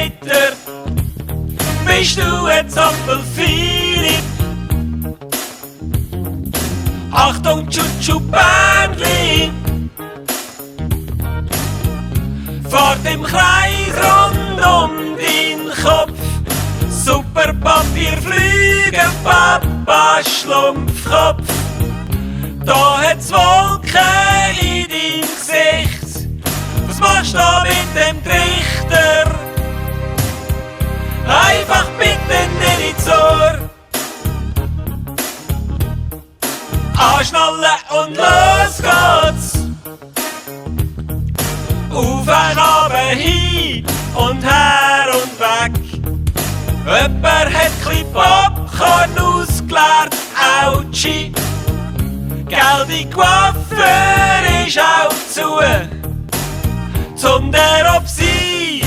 bitter, bist du ein Zappel-Philipp. Achtung, Tschu-Tschu-Bändli, fahrt im Kreis rund um deinen Kopf. Super Papierflüge, Papa Schlumpfkopf. Da hat's Wolken in deinem Gesicht. Was machst du da mit dem Trichter? Einfach bitte nicht ins Ohr. Anschnallen und los geht's. Auf ein Abend hin und her und weg. Jemand hat chli Popcorn ausgeleert, Autschi. Gell, die Coiffeur ist auch zu. Zum der ob sie.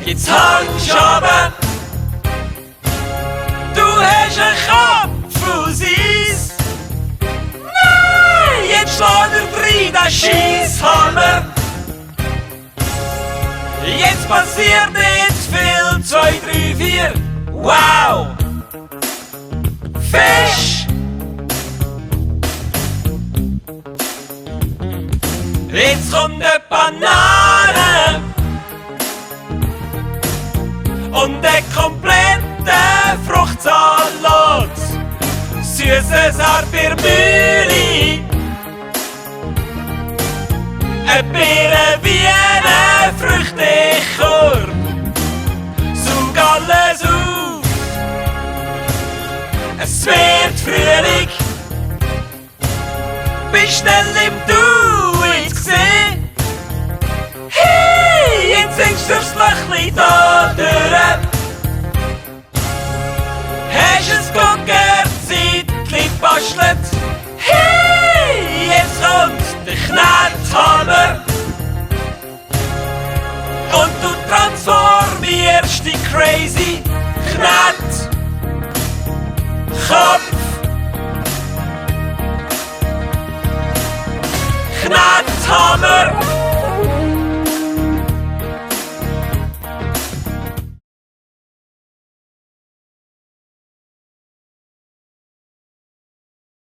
Jetzt hängst du runter. Du hast einen Kopf aus Eis. Nein, jetzt schlägt rein, der Scheisshammer. Jetzt passiert nicht viel, 2, 3, 4, wow! Fisch! Jetzt kommt eine Banane und ein kompletter Fruchtsalat, süßes Erdbeermühli, eine Beere wie eine Früchtekorb. Saug alles auf, es wird Frühling. Bist schnell im Du ins Gesehen. Hey, jetzt singst du durchs Löchli da durch. Hast es Gockerzeitli gebastelt. Hey, jetzt kommt der Knethammer. Und du transformierst die crazy Knet Kopf. Knethammer.